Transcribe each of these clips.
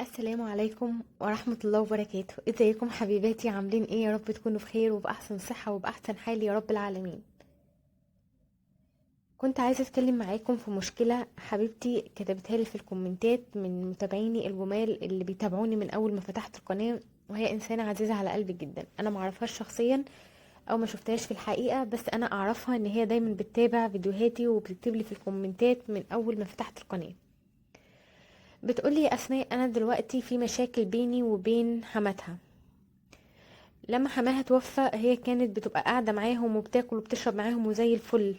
السلام عليكم ورحمة الله وبركاته. ازيكم حبيباتي؟ عاملين ايه؟ يا رب تكونوا بخير وبأحسن صحة وبأحسن حال يا رب العالمين. كنت عايزة اتكلم معاكم في مشكلة حبيبتي كتبتها لي في الكومنتات من متابعيني الجمال اللي بيتابعوني من اول ما فتحت القناة، وهي انسانة عزيزة على قلبي جدا. انا معرفهاش شخصيا او ما شفتهاش في الحقيقة، بس انا اعرفها ان هي دايما بتتابع فيديوهاتي وبتكتب لي في الكومنتات من اول ما فتحت القناة. بتقولي يا اسماء انا دلوقتي في مشاكل بيني وبين حماتها. لما حماها توفى هي كانت بتبقى قاعدة معاهم وبتاكل وبتشرب معاهم وزي الفل،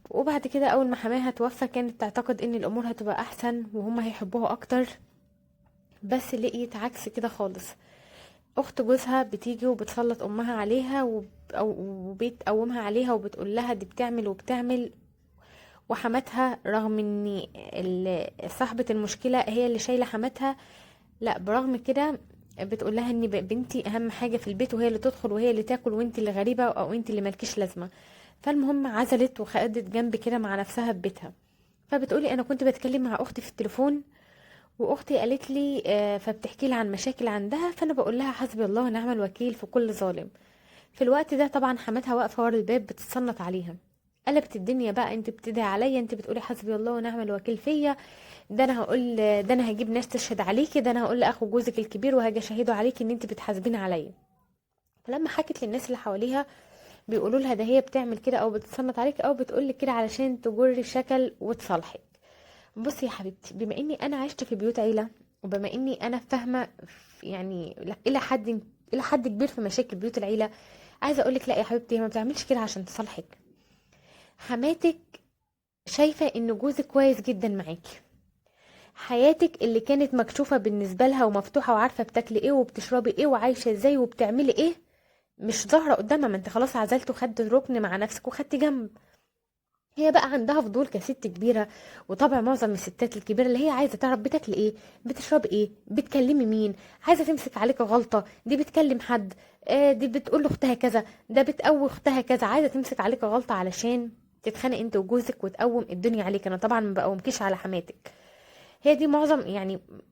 وبعد كده اول ما حماها توفى كانت تعتقد ان الامور هتبقى احسن وهم هيحبوها اكتر، بس لقيت عكس كده خالص. اخت جوزها بتيجي وبتسلط امها عليها وبتقومها عليها وبتقول لها دي بتعمل وبتعمل، وحماتها رغم ان صاحبة المشكلة هي اللي شايلة حماتها، لا برغم كده بتقول لها ان بنتي اهم حاجة في البيت وهي اللي تدخل وهي اللي تاكل وانت اللي غريبة او انت اللي مالكيش لازمة. فالمهم عزلت وخدت جنب كده مع نفسها في بيتها. فبتقولي انا كنت بتكلم مع اختي في التليفون واختي قالت لي فبتحكي لي عن مشاكل عندها، فانا بقول لها حسبي الله ونعم الوكيل في كل ظالم. في الوقت ده طبعا حماتها واقفة ورا الباب بتتصنت عليها، قلبت الدنيا بقى، انت بتدعي عليا، انت بتقولي حسبي الله ونعم الوكيل فيا، ده انا هقول، ده انا هجيب ناس تشهد عليكي، ده انا هقول لاخو جوزك الكبير وهاجي اشهده عليكي ان انت بتحاسبيني عليا. فلما حكت للناس اللي حواليها بيقولوا لها ده هي بتعمل كده او بتتصنت عليك او بتقول لك كده علشان تجري شكل وتصالحك. بصي يا حبيبتي، بما اني انا عشت في بيوت عيله وبما اني انا فاهمه يعني الى حد كبير في مشاكل بيوت العيلة، عايزه اقول لك لا يا حبيبتي، هي ما بتعملش كده عشان تصالحك. حماتك شايفه ان جوزك كويس جدا معاكي، حياتك اللي كانت مكشوفة بالنسبة لها ومفتوحه وعارفه بتاكلي ايه وبتشربي ايه وعايشة ازاي وبتعملي ايه، مش ظاهره قدامها. ما انت خلاص عزلت وخدت ركن مع نفسك وخدت جنب. هي بقى عندها فضول كست كبيرة، وطبع معظم الستات الكبيرة اللي هي عايزه تعرف بتاكلي ايه، بتشربي ايه، بتكلمي مين، عايزه تمسك عليك غلطه، دي بتكلم حد، دي بتقول لاختها كذا، ده بتقوي اختها كذا، عايزه تمسك عليك غلطه علشان تتخانق انت وجوزك وتقوم الدنيا عليك. انا طبعا ما بقومكيش على حماتك، هي دي معظم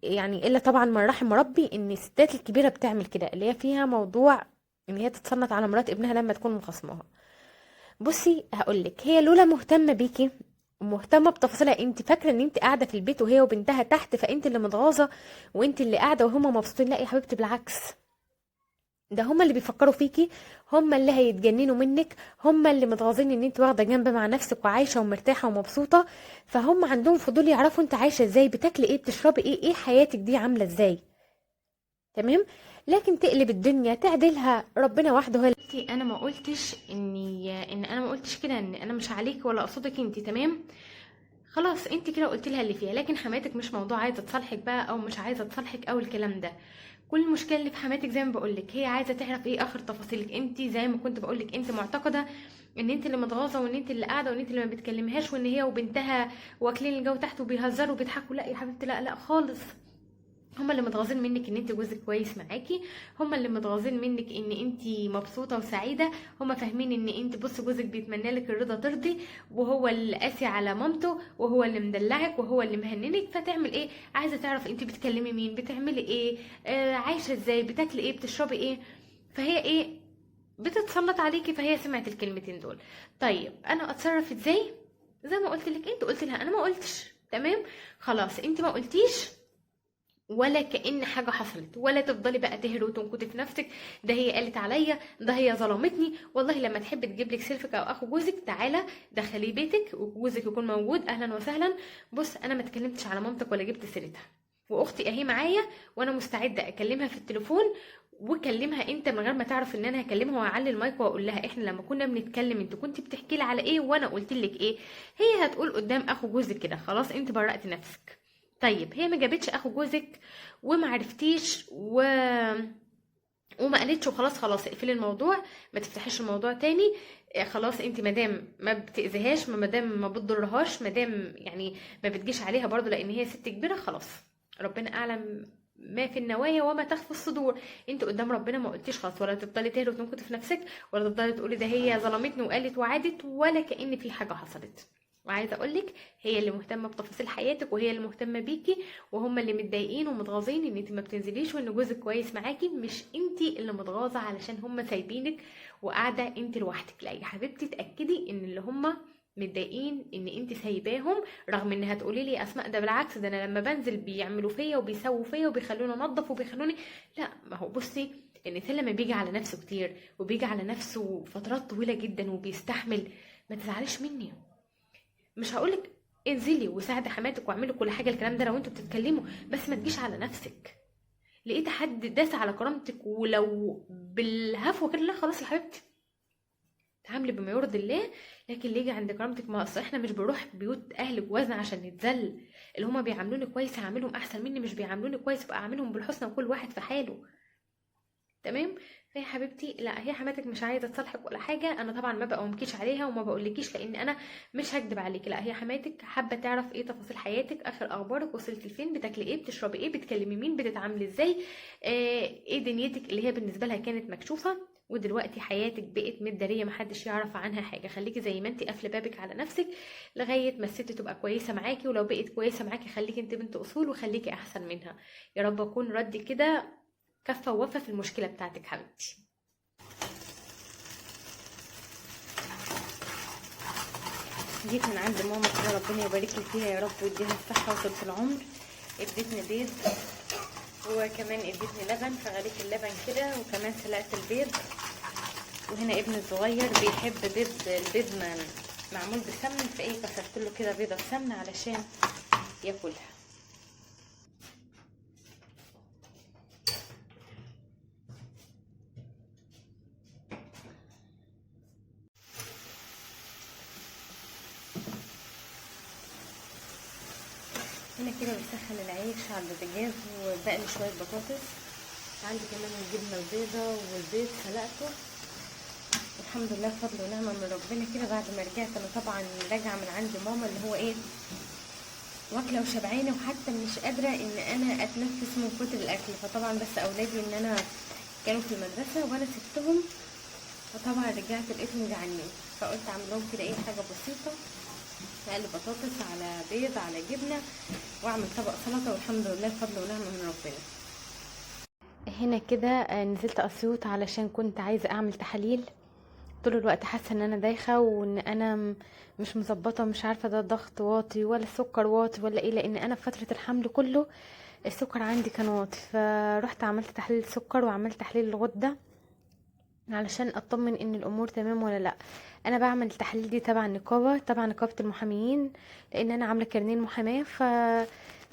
يعني الا طبعا من رحم ربي ان الستات الكبيرة بتعمل كده، اللي هي فيها موضوع ان هي تتصنت على مرات ابنها لما تكون مخاصماها. بصي هقولك، هي لولا مهتمة بيكي ومهتمه بتفاصيلها، انت فاكره ان انت قاعدة في البيت وهي وبنتها تحت فانت اللي متغاظه وانت اللي قاعدة وهما مبسوطين، لا يا حبيبتي بالعكس، ده هما اللي بيفكروا فيكي، هما اللي هيتجننوا منك، هما اللي متغاظين ان انت واخده جنب مع نفسك وعايشة ومرتاحه ومبسوطة، فهم عندهم فضول يعرفوا انت عايشه ازاي، بتاكلي ايه، بتشربي ايه، ايه حياتك دي عامله ازاي. تمام؟ لكن تقلب الدنيا تعدلها ربنا وحده. هو انا ما قلتش ان انا ما قلتش كده، ان انا مش عليك ولا اقصدك انت، تمام؟ خلاص انت كده قلت لها اللي فيها. لكن حماتك مش موضوع عايزه تصالحك بقى او مش عايزه تصالحك او الكلام ده. كل المشكلة اللي في حماتك زي ما بقولك هي عايزه تعرف ايه اخر تفاصيلك. انت زي ما كنت بقولك انت معتقده ان انت اللي متغاظه وان انت اللي قاعدة وان انت اللي ما بتكلمهاش وان هي وبنتها واكلين الجو تحت وبيهزروا وبيضحكوا. لا يا حبيبتي، لا لا خالص، هما اللي متغاظين منك ان انت جوزك كويس معاكي، هما اللي متغاظين منك ان انت مبسوطة وسعيدة، هما فاهمين ان انت بص جوزك بيتمنى لك الرضا ترضي، وهو اللي قاسي على مامته وهو اللي مدلعك وهو اللي مهننك. فتعمل ايه؟ عايزه تعرف انت بتكلمي مين، بتعملي ايه، عايشه ازاي، بتاكلي ايه، بتشربي ايه. فهي ايه بتتسلط عليكي، فهي سمعت الكلمتين دول. طيب انا اتصرف ازاي؟ زي ما قلت لك، انت قلت لها انا ما قلتش، تمام؟ خلاص انت ما قلتيش ولا كأن حاجة حصلت، ولا تفضلي بقى تهري وتنكتي في نفسك، ده هي قالت عليا، ده هي ظلمتني. والله لما تحب تجيب لك سلفك او اخو جوزك تعالى دخليه بيتك وجوزك يكون موجود، اهلا وسهلا. بص انا ما اتكلمتش على مامتك ولا جبت سيرتها، واختي اهي معايا وانا مستعدة اكلمها في التليفون، وكلمها انت من غير ما تعرف ان انا هكلمها، واعلي المايك واقول لها احنا لما كنا بنتكلم انت كنت بتحكي لي على ايه وانا قلت لك ايه. هي هتقول قدام اخو جوزك كده، خلاص انت برأتي نفسك. طيب هي ما جابتش اخو جوزك وما عرفتيش وما قالتش وخلاص، خلاص اقفلي الموضوع، ما تفتحيش الموضوع تاني. خلاص انت مادام ما بتاذيهاش، مادام ما بتضرهاش، مادام يعني ما بتجيش عليها برضو لان هي ست كبيرة، خلاص ربنا اعلم ما في النوايا وما تخفي الصدور. انت قدام ربنا ما قلتيش خلاص، ولا تفضلي تهري وتنكتي في نفسك، ولا تفضلي تقولي ده هي ظلمتني وقالت وعادت، ولا كأن في حاجة حصلت. وعايزه اقولك هي اللي مهتمة بتفاصيل حياتك، وهي اللي مهتمة بيكي، وهم اللي متضايقين ومتغاظين ان انت ما بتنزليش وان جوزك كويس معاكي، مش انت اللي متغاظه علشان هم سايبينك وقاعدة انت لوحدك. لا يا حبيبتي، اتاكدي ان اللي هم متضايقين ان انت سايباهم، رغم ان هتقولي لي اسماء ده بالعكس، ده انا لما بنزل بيعملوا فيا وبيسووا فيا وبيخلوني انضف وبيخلوني، لا. ما هو بصي، الانسان لما بيجي على نفسه كتير وبيجي على نفسه فترات طويلة جدا وبيستحمل، ما تزعليش مني. مش هقولك انزلي وساعدي حماتك واعملي كل حاجة، الكلام ده لو انتوا بتتكلموا، بس ما تجيش على نفسك. لقيت حد داس على كرامتك ولو بالهفوه كده، لا خلاص يا حبيبتي تعاملي بما يرضي الله، لكن اللي يجي عند كرامتك، ما اصل احنا مش بنروح بيوت اهل جوازنا عشان نتذل. اللي هما بيعاملوني كويس هعاملهم احسن مني، مش بيعاملوني كويس يبقى اعاملهم بالحسنى، وكل واحد في حاله. تمام؟ فيا حبيبتي لا، هي حماتك مش عايزه تصالحك ولا حاجة. انا طبعا ما بقومكيش عليها وما بقولكيش، لان انا مش هكدب عليكي. لا، هي حماتك حابة تعرف ايه تفاصيل حياتك، اخر اخبارك، وصلت لفين، بتاكلي ايه، بتشربي ايه، بتكلمي مين، بتتعاملي ازاي، ايه دنيتك اللي هي بالنسبة لها كانت مكشوفة، ودلوقتي حياتك بقت متداريه محدش يعرف عنها حاجة. خليكي زي ما انت قافله بابك على نفسك لغاية ما الست تبقى كويسة معاكي، ولو بقت كويسة معاكي خليكي انت بنت اصول وخليكي احسن منها. يا رب اكون ردي كده كفه ووفى في المشكلة بتاعتك حبيبتي. جيت من عند ماما كده، ربنا يبارك لي فيها يا رب ويديها الصحة وطولة العمر. ادتني بيض وكمان ادتني لبن، فغليت اللبن كده، وكمان سلقت البيض. وهنا ابن الصغير بيحب بيض، البيض معمول بسمن، فايه كسرت له كده بيضة بسمن علشان ياكلها. هنا كده بسخن العيش على البوتاجاز وبقلي شوية بطاطس. عندي كمان الجبنة البيضة والبيض سلقته، الحمد لله فضل ونعمه من ربنا. كده بعد ما رجعت انا طبعا راجعه من عند ماما اللي هو ايه، واكله وشبعانه، وحتى مش قادرة ان انا اتنفس من كتر الاكل. فطبعا بس اولادي ان انا كانوا في المدرسة وانا سبتهم، فطبعا رجعت لقيتهم جعانين، فقلت اعمل لهم كده ايه حاجة بسيطة، اقلب بطاطس على بيض على جبنه، واعمل طبق سلطة، والحمد لله فضل ونعمه من ربنا. هنا كده نزلت اسيوط علشان كنت عايزه اعمل تحاليل. طول الوقت حاسه ان انا دايخه وان انا مش مظبطه، مش عارفه ده الضغط واطي ولا السكر واطي ولا ايه، لان انا في فترة الحمل كله السكر عندي كان واطي. فروحت عملت تحليل سكر وعملت تحليل الغدة علشان اطمن ان الامور تمام ولا لا. انا بعمل التحاليل دي تبع النقابة، تبع نقابة المحاميين، لان انا عامله كارنيه محاماة.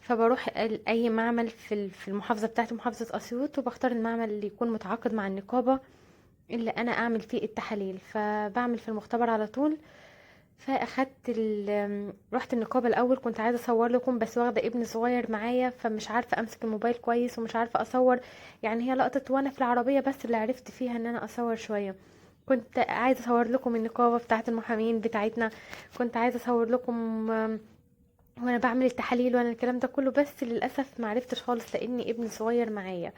فبروح اي معمل في المحافظة بتاعتي، محافظة اسيوط، وبختار المعمل اللي يكون متعاقد مع النقابة اللي انا اعمل فيه التحاليل، فبعمل في المختبر على طول. فاخدت رحت النقابة الاول، كنت عايزه اصور لكم بس واخده ابن صغير معايا، فمش عارفه امسك الموبايل كويس ومش عارفه اصور، يعني هي لقطة وانا في العربية بس اللي عرفت فيها ان انا اصور شوية. كنت عايزه اصور لكم النقابة بتاعه المحامين بتاعتنا، كنت عايزه اصور لكم وانا بعمل التحاليل وانا الكلام ده كله، بس للاسف ما عرفتش خالص لان ابن صغير معايا.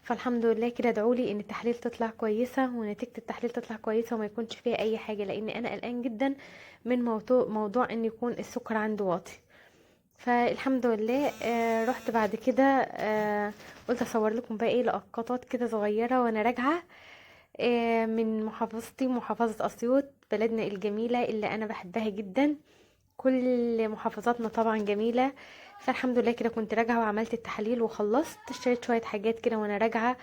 فالحمد لله كده ادعولي ان التحاليل تطلع كويسة ونتيجة التحليل تطلع كويسة وما يكونش فيها اي حاجة، لان انا قلقان جدا من موضوع ان يكون السكر عنده واطي. فالحمد لله رحت بعد كده قلت اصور لكم بقى ايه لقطات كده صغيرة وانا راجعه من محافظتي، محافظة اسيوط، بلدنا الجميلة اللي انا بحبها جدا. كل محافظاتنا طبعا جميلة. فالحمد لله كده كنت راجعه وعملت التحاليل وخلصت، اشتريت شوية حاجات كده وانا راجعه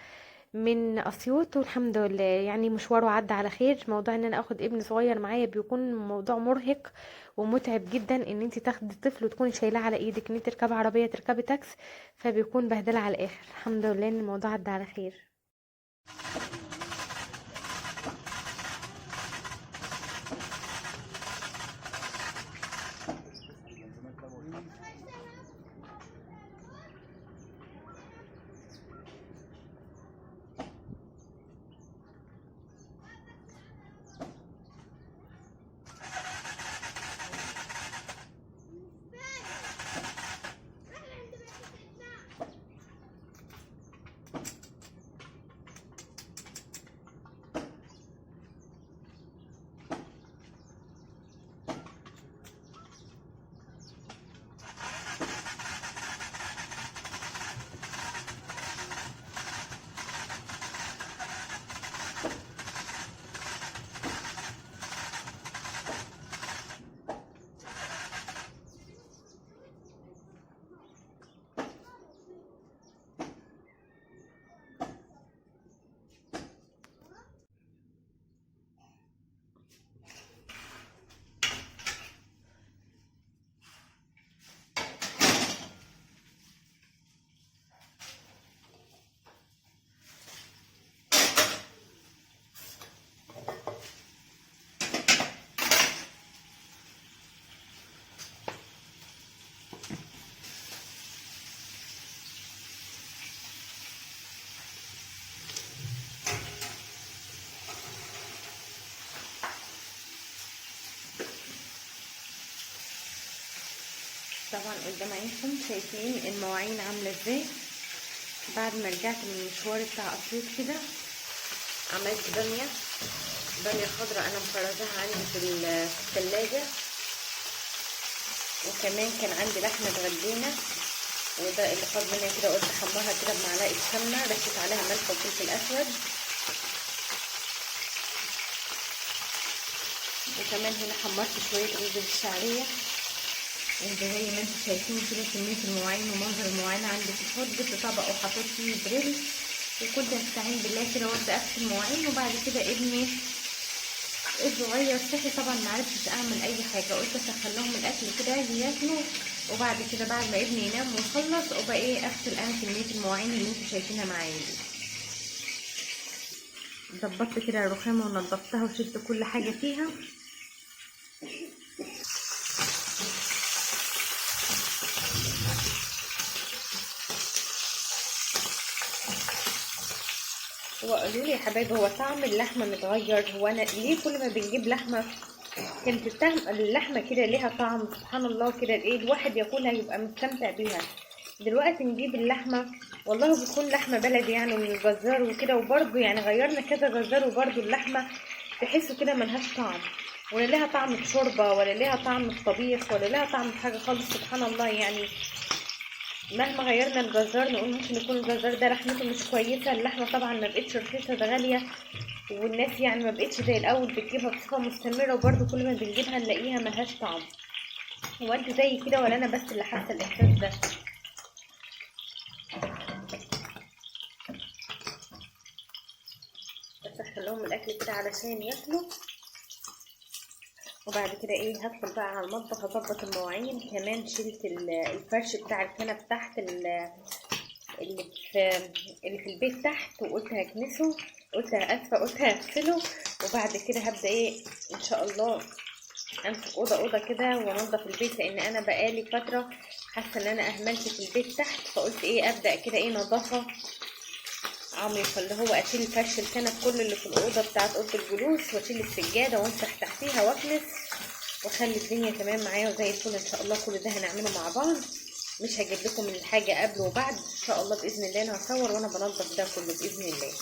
من اسيوط، والحمد لله يعني مشواره عدى على خير. موضوع ان انا اخد ابن صغير معايا بيكون موضوع مرهق ومتعب جدا، ان انت تاخدي طفل وتكوني شايلاه على ايدك، ان انت تركبي عربية تركبي تاكس، فبيكون بهدله على الاخر. الحمد لله ان الموضوع عدى على خير. طبعا قدام عينكم شايفين المواعين عامله ازاي. بعد ما رجعت من المشوار بتاع اسيوط كده عملت باميه خضراء انا مفرزاها عندي في الثلاجة، وكمان كان عندي لحمه اتغدينا وده اللي فاض منها كده، قلت احمرها كده بمعلقه سمنه، رشيت عليها ملح وفلفل اسود. وكمان هنا حمرت شوية رز بالشعريه. انتوا زي ما انتوا شايفين كده كمية المواعين ومنظر المواعين عندي في الحوض. جبت طبق وحطيت فيه بريل، وكنت هستعين بالله كده وابدا اغسل المواعين. وبعد كده ابني الصغير صحي، طبعا ما عرفتش اعمل اي حاجة، قلت اسخن لهم الاكل كده ياكلوا، وبعد كده بعد ما ابني ينام ويخلص ابقى ايه اغسل انا كمية المواعين اللي انتوا شايفينها معايا دي. ظبطت كده الرخامه ونضفتها وشلت كل حاجة فيها. وقالوا لي يا حبايبي هو طعم اللحمة متغير، هو انا ليه كل ما بنجيب لحمه كانت اللحمة كده ليها طعم سبحان الله كده، ايه الواحد ياكلها يبقى مستمتع بيها. دلوقتي نجيب اللحمة والله بتكون لحمه بلدي يعني من الجزار وكده، وبرده يعني غيرنا كذا جزار وبرده اللحمة تحسوا كده ملهاش طعم، ولا لها طعم في شوربة ولا لها طعم في طبيخ ولا لها طعم في حاجة خالص سبحان الله. يعني مهما غيرنا الجزار نقول ممكن يكون الجزار ده لحمته مش كويسة، اللحمة طبعا ما بقتش رخيصة، ده غالية، والناس يعني ما بقتش زي الاول بتجيبها بصفة مستمرة، وبرده كل ما بنجيبها نلاقيها ملهاش طعم. هو انتوا زي كده ولا انا بس اللي حاسه الاحساس ده؟ بس لهم الاكل كده علشان ياكلوا، وبعد كده ايه هدخل بقى على المطبخ اظبط المواعين. كمان شلت الفرش بتاع الكنب تحت اللي في البيت تحت، وقلت هكنسه، قلت اسفه قلت هغسله، وبعد كده هبدا ايه ان شاء الله امسك اوضة اوضة كده وانضف البيت، لان انا بقالي فترة حاسه ان انا اهملت في البيت تحت، فقلت ايه ابدا كده ايه نظافة عميقة، اللي هو اشيل الفرش الكنب كل اللي في الاوضة بتاعت اوضة الجلوس، واشيل السجادة وامسح تحتيها واكنس، واخلي الدنيا تمام معايا وزي الفل ان شاء الله. كل ده هنعمله مع بعض، مش هجيب لكم الحاجة قبل وبعد ان شاء الله باذن الله. انا هصور وانا بنضف ده كله باذن الله.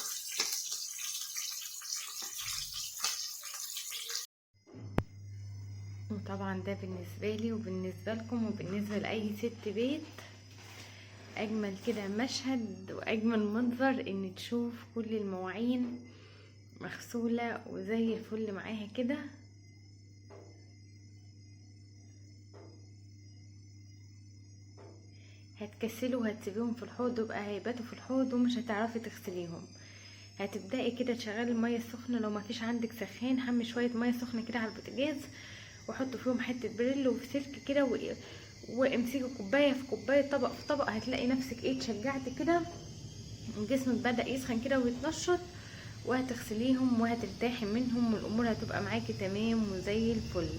وطبعا ده بالنسبة لي وبالنسبة لكم وبالنسبة لاي ست بيت اجمل كده مشهد واجمل منظر ان تشوف كل المواعين مغسوله وزي الفل معاها كده. هتكسلوا وهتسيبيهم في الحوض وبقى هيباتوا في الحوض ومش هتعرفي تغسليهم. هتبداي كده تشغلي المية السخنة، لو ما فيش عندك سخان حمي شوية مية سخنة كده على البوتاجاز، وحطوا فيهم حتة بريل وفي سلك كده، وامسكي كوباية في كوباية طبق في طبق، هتلاقي نفسك ايه اتشجعتي كده وجسمك بدا يسخن كده ويتنشط، وهتغسليهم وهترتاحي منهم والامور هتبقى معاكي تمام وزي الفل.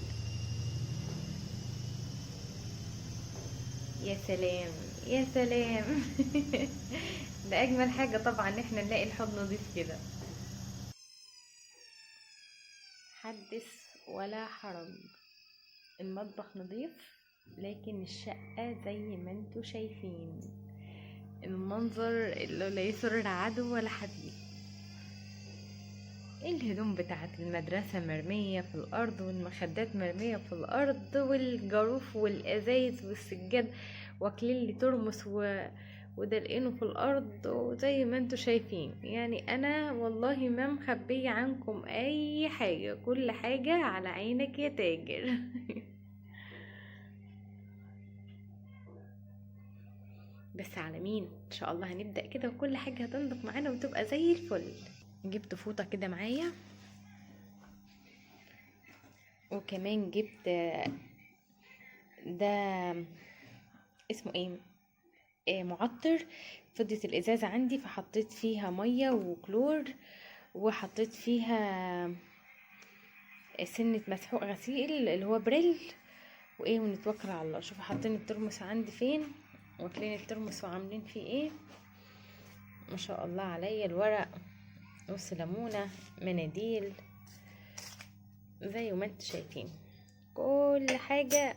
يا سلام يا سلام ده اجمل حاجة طبعا ان احنا نلاقي الحوض نظيف كده. حدث ولا حرج، المطبخ نظيف لكن الشقة زي ما انتوا شايفين، المنظر اللي لا يسر العدو ولا حبيب. الهدوم بتاعت المدرسة مرمية في الأرض، والمخدات مرمية في الأرض، والجاروف والأزايز والسجاد واكلين لي ترمس ودلقينه في الأرض، وزي ما انتوا شايفين. يعني أنا والله ما مخبية عنكم أي حاجة، كل حاجة على عينك يا تاجر بس على مين ان شاء الله هنبدأ كده وكل حاجة هتنضف معانا وتبقى زي الفل. جبت فوطة كده معايا، وكمان جبت ده اسمه ايه معطر، فضيت الازازة عندي فحطيت فيها مية وكلور، وحطيت فيها سنة مسحوق غسيل اللي هو بريل وايه، ونتوكل على الله. شوفوا حاطين الترمس عندي فين، واكلين الترمس وعاملين فيه ايه ما شاء الله عليا. الورق، نص ليمونه، مناديل، زي ما انتم شايفين كل حاجة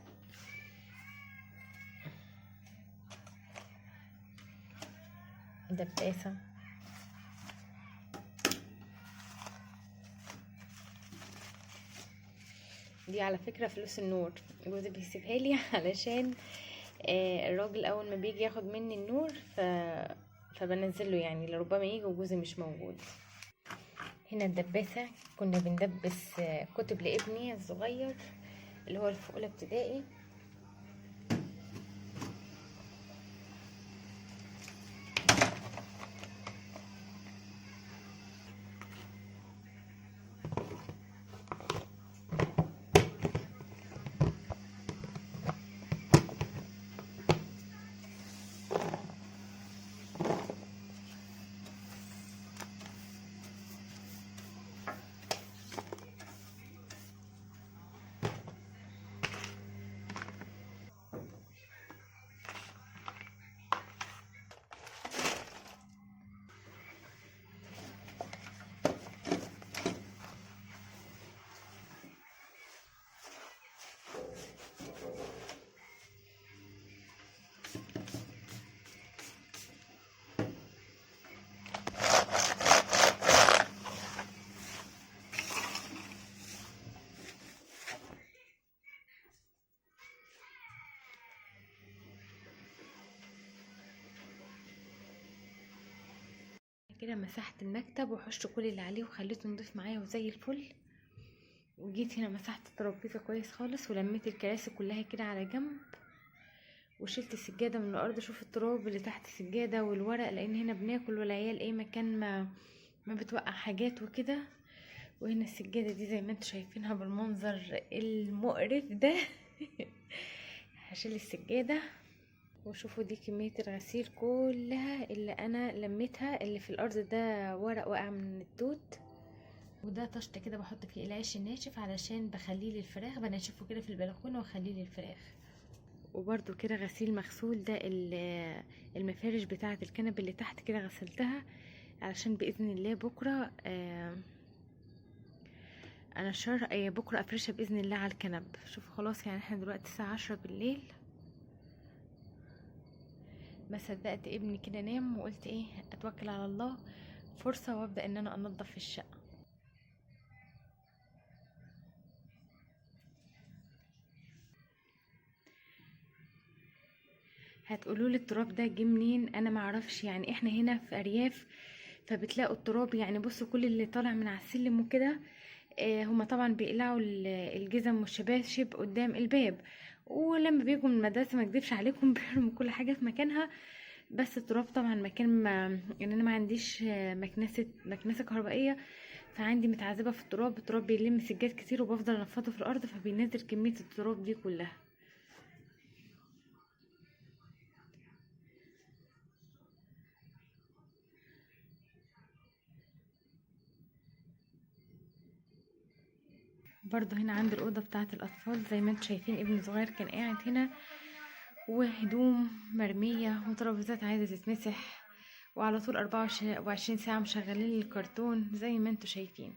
دباسة. دي على فكرة فلوس النور، جوزي بيسيبها لي علشان الراجل اول ما بيجي ياخد مني النور فبنزله، يعني لربما يجي وجوزي مش موجود. هنا الدباسة كنا بندبس كتب لابني الصغير اللي هو في اولى ابتدائي. كده مسحت المكتب وحشت كل اللي عليه وخليته نضيف معايا وزي الفل. وجيت هنا مسحت الترابيزة كويس خالص، ولميت الكراسي كلها كده على جنب، وشلت السجادة من الارض. شوف التراب اللي تحت السجادة والورق، لان هنا بناكل والعيال ايه مكان ما بتوقع حاجات وكده. وهنا السجادة دي زي ما انتم شايفينها بالمنظر المقرف ده هشيل السجادة. وشوفوا دي كمية الغسيل كلها اللي انا لميتها، اللي في الارض ده ورق وقع من التوت، وده طشت كده بحط فيه العيش الناشف علشان بخليه للفراخ، بنشفه كده في البلكونه واخليه للفراخ. وبرده كده غسيل مغسول، ده المفارش بتاعه الكنب اللي تحت كده غسلتها علشان باذن الله بكره انا شر بكره افرشها باذن الله على الكنب. شوفوا خلاص، يعني احنا دلوقتي الساعة 10 بالليل، ما صدقت ابني كده نام وقلت ايه اتوكل على الله فرصة وابدا ان انا انضف في الشقة. هتقولوا لي التراب ده جه منين؟ انا ما اعرفش، يعني احنا هنا في ارياف فبتلاقوا التراب، يعني بصوا كل اللي طالع من على السلم وكده، هما طبعا بيقلعوا الجزم والشباشب قدام الباب، ولما بيجوا من المدرسة ما اكذبش عليكم بيرموا كل حاجة في مكانها. بس التراب طبعا مكان ما ان انا ما عنديش مكنسة كهربائية، فعندي متعذبه في التراب. التراب بيلم سجاد كتير وبفضل انفضه في الارض، فبينزل كمية التراب دي كلها. برضو هنا عند الأوضة بتاعة الأطفال زي ما انتم شايفين ابن صغير كان قاعد هنا، وهدوم مرمية وترابيزات عايزة تتمسح، وعلى طول 24 ساعة مشغلين الكرتون زي ما انتم شايفين.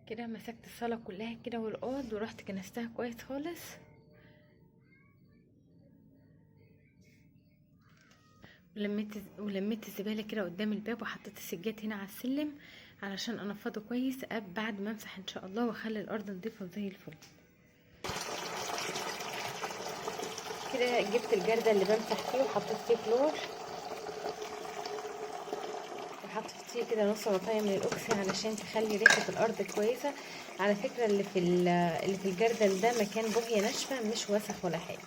كده مسكت الصالة كلها كده والأوض، ورحت كنستها كويس خالص. ولميت الزبالة كده قدام الباب، وحطيت السجاد هنا على السلم علشان انفضه كويس بعد ما امسح ان شاء الله، واخلي الارض نظيفة زي الفل. كده جبت الجردل اللي بمسح فيه وحطيت فيه كلور، وحطيت فيه كده نص غطايه من الاوكسي علشان تخلي ريحه الارض كويسة. على فكرة اللي في الجردل ده مكان بوهيه ناشفة، مش وسخ ولا حاجة.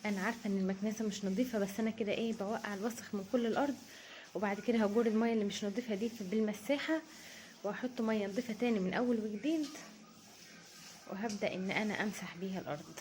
انا عارفه ان المكنسة مش نظيفة، بس انا كده ايه بوقع الوسخ من كل الارض، وبعد كده هجر المية اللي مش نظيفة دي بالمساحه، واحط مية نظيفة تاني من اول وجديد، وهبدا ان انا امسح بيها الارض.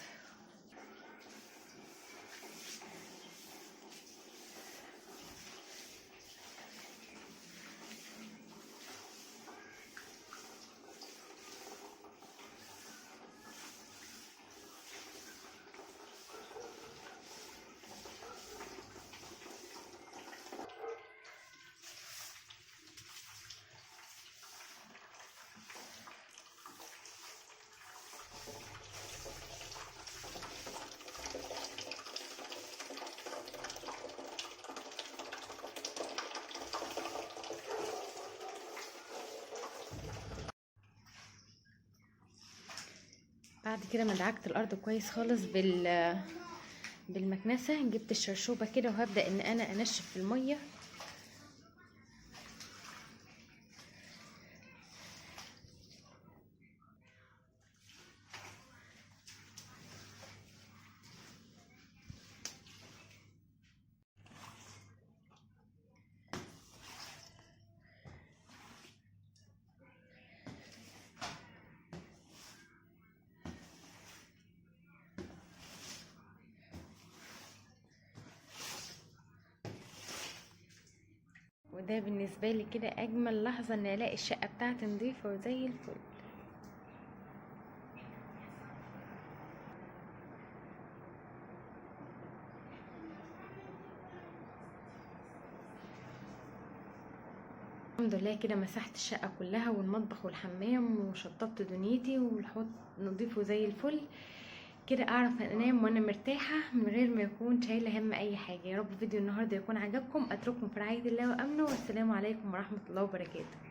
بعد كده ما دعكت الارض كويس خالص بالمكنسه، جبت الشرشوبه كده وهبدا ان انا انشف في المية. وده بالنسبة لي كده اجمل لحظة، ان الاقي الشقة بتاعتي نظيفة وزي الفل. الحمد لله كده مسحت الشقة كلها والمطبخ والحمام وشطبت دنيتي، والحوض نظيفة زي الفل كده، اعرف انام وانا مرتاحة من غير ما يكون شايله هم اي حاجة. يا رب فيديو النهارده يكون عجبكم. اترككم في رعاية الله وامنه، والسلام عليكم ورحمة الله وبركاته.